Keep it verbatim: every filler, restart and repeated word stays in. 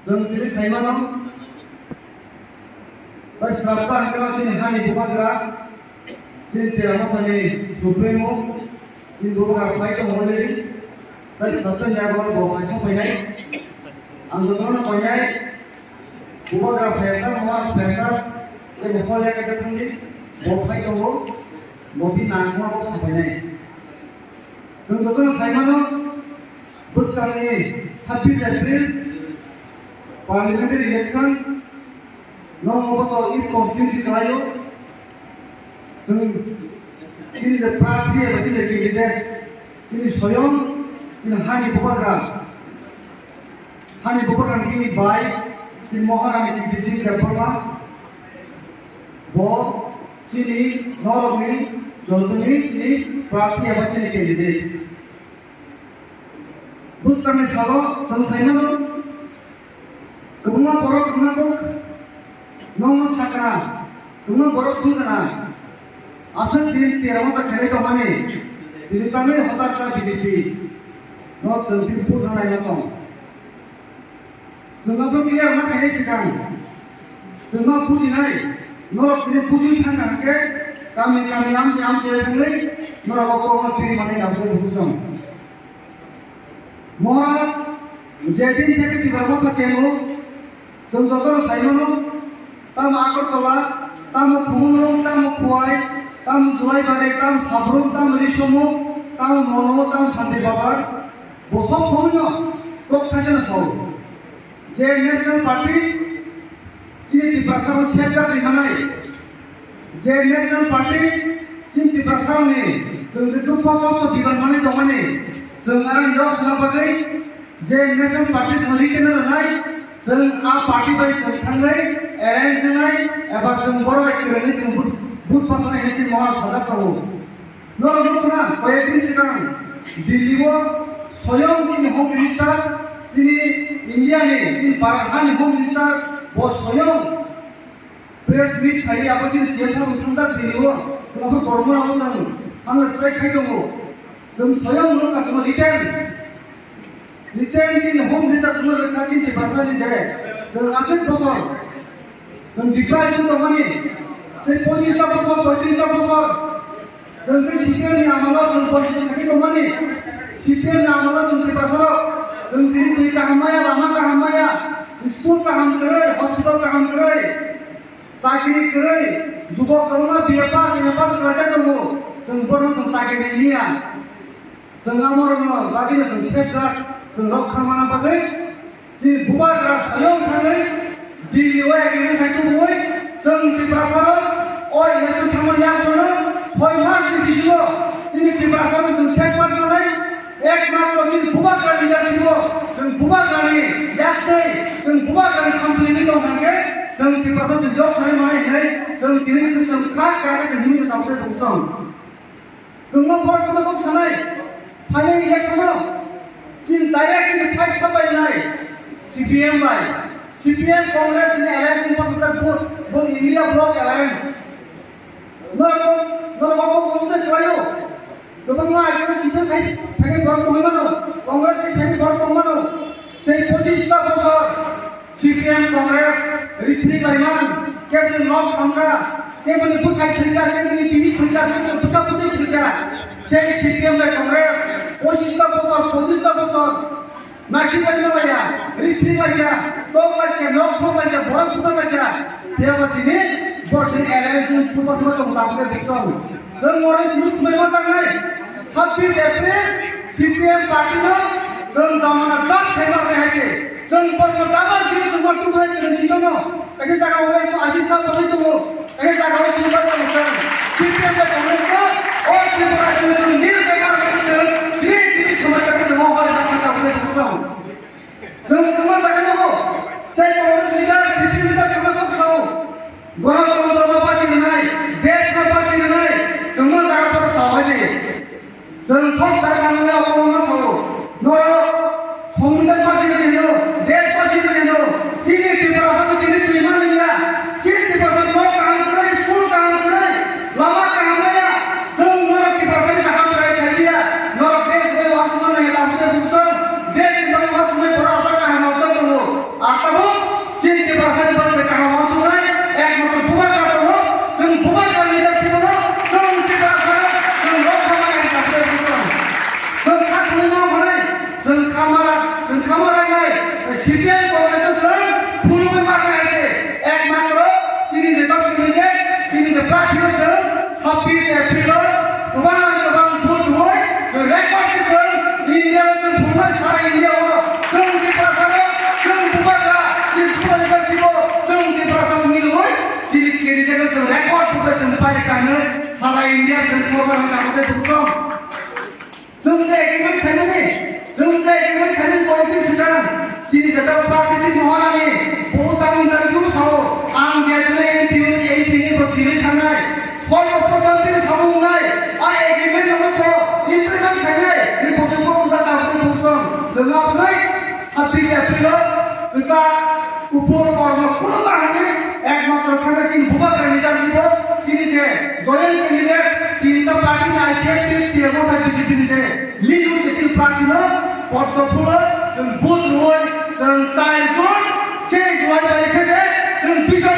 Chwng tini saimano, bai swrapsa hwnkhe chini hani bubagra, chini Tera Mothani Supremo, chini bubagra phai tongo already, bai swrapsa ni yago bo phai song painai. Ang jotono painai, bubagra phaisa, Maharaj phaisa, tei bo hole khe thangdi, bo phai tongo, bo bini nangma bo song painai. Chwng jotono saimano, bwskangni sabbish April parliamentary election no Moboto East constituency khlaio. Chwng chini je prarthi eba chini je candidate, chini soyong, chini hani bubagra, hani bubagra chini bai, chini Maharani Kirti Singh Debbarma, bo chini norokni jotoni chini prarthi eba chini candidate. Bwskangni salo chwng saimano, kwbangma borok wngna kok nokno sakna, kwbangma borok swngkana, aswk din Tera Motha khainai tongmani, tini tamni hotak cha B J P no chwng tini vote rwnaino tong. Chwng abo clear ma khainai swkang, chwng ma bujinai, norok tini bujui thangkha hwnkhe, kami kami amchai amchai thangwi norok o kokno piri manai nabwlai bujong. Maharaj, je din theke Tipra Motha chengo, chwng jotono saimano, tamo Agartala, tamo Khumulwng, tamo Khowai, tamo Julaibari, tamo Sabrum, tamo Risomo, tamo Mono, tamo Santir Bazar, bo sob somoino kok thaisano sao. Je National Party chini Tiprasano safeguard ri manai, je National Party chini Tiprasarokni chwng je dukho kosto biban manwi tongmani, chwng arang yok sona bagwi je National Party chwng retainer rwnai, chwng a party bai chwng thangwi alliance wngnai eba chwng borok bai kwrwngwi chwng vote, vote bachana hinwi chini Maharaj sajak tongo. Norok nukho na, koyek din swkang Delhi o soyong chini Home Minister, chini India ni, chini Bharat hani Home Minister, bo soyong press meet khai abo chini C M sir thangkha Delhi o, chwng abo kormo abo chwng hamle strike khai tongo. Chwng soyong nuk kasamo written. Written chini Home Minister sumar rwkha chini Tiprasa ni je, chwng aswk bosor, chwng deprive wng tongmani, se pochista bosor, poitrista bosor, chwng se C P M ni amalo chwng pochista thangwi tongmani, C P M ni amalo chwng Tiprasa rok, chwng tini twi kaham maya, lama kaham maya, school kaham kwrwi, hospital kaham kwrwi, chakri kwrwi, jugo kwbangma B A pass, M A pass kwlaijak tongo, chwng bono chwng chakri nai liya. Chwng amorokno bagwino chwng safeguard, chwng rokha mana bagwi chini bubagra soyong thangwi Delhi o agreement khai tubui chwng Tiprasarok o election thangmani yagulono soi mas ni bisingo chini Tiprasarok chwng safeguard manai ekmatro chini bubagra leadership o chwng bubagrani yaktwi chwng bubagrani sampli wngwi tong hwnkhe chwng Tiprasa chwng jok sanai manai hinwi chwng tini chwng chwng kha kha khe chwng himwi tong tei bungsong. Kwbangma borok kono kok sanai, phainai election o chini direct chini fight khapai nai C P M bai, C P M Congress ni alliance ni bosongjak bo, bo India Bloc Alliance. Norok, norok bo buji de kwlaio. Kwbangma I P F C phai, phainai borok tongwi mano, Congress ni phainai borok tongwi mano. Sei pochista bosor C P M Congress rifri laiman, keboni nok thangkha, keboni bwsai thwikha, keboni bihik thwikha, keboni bwsa bwtwi thwikha. Sei C P M bai Congress pochista bosor, pochista bosor naisik lai malaya, rifri laikha, tok laikha, nok song laikha, borok buthar laikha. Phiya ba tini borok chini alliance ni purpose ma tong tabukhe bukchong. Chwng oro chini swmai ma tangnai. Sabbish April C P M party no chwng jamana jat khaibar rehai se. Chwng borokno dabar jini chwngno tuburai kwrwng singthono. Kaisa jaga o wngkha asi sal bosai tongo. Kaisa jaga o sini bai tongo chwng. C P M bai Congress no o Tripura chwng chwng nil paper bai chwng chini chini samai bai chwng o hor bai tongo chwng. Chwng kwma jaga nogo. Chai Congress leader, C P M leader kwma kok sao. Gora Tantro no basi rwnai, desh no basi rwnai, kwma jaga borok sao hai se. Chwng sok tar kang ya borok no sao. Norok Songbidan basi rwnai hino, desh basi rwnai hino. Chini Tiprasa no chini twi mani ya. Chini Tiprasa nok kaham kwrwi, school kaham kwrwi, lama kaham maya. Chwng norok Tiprasa ni kaham kwrwi khai ya. Norok desh bai wansukna nai ya, tabuk tei bukchong. Desh ni bagwi wansuknai borok aswk kaham wansuk tongo. Atta Chwng je agreement khaimani, chwng je agreement khaimani koitin swkang, chini jeta prarthi chini Maharani, bo chang interview sao, ang je dine M P, M P ni bo Delhi thangnai, sor bo proton din samung nai, a agreement no bo implement khainai, ni bosong bo usa ta bo bosong, chwng aboni sabbish April o, usa Upor kormo kuno ta hwnwi ekmatro thangwi chini Bubagra leadership o chini je joint candidate tinta party ni I P F T, T M O tei B J P ni je leader je chini prarthi no poddo phulo chwng vote rwui chwng char jon je July bari theke chwng bijoy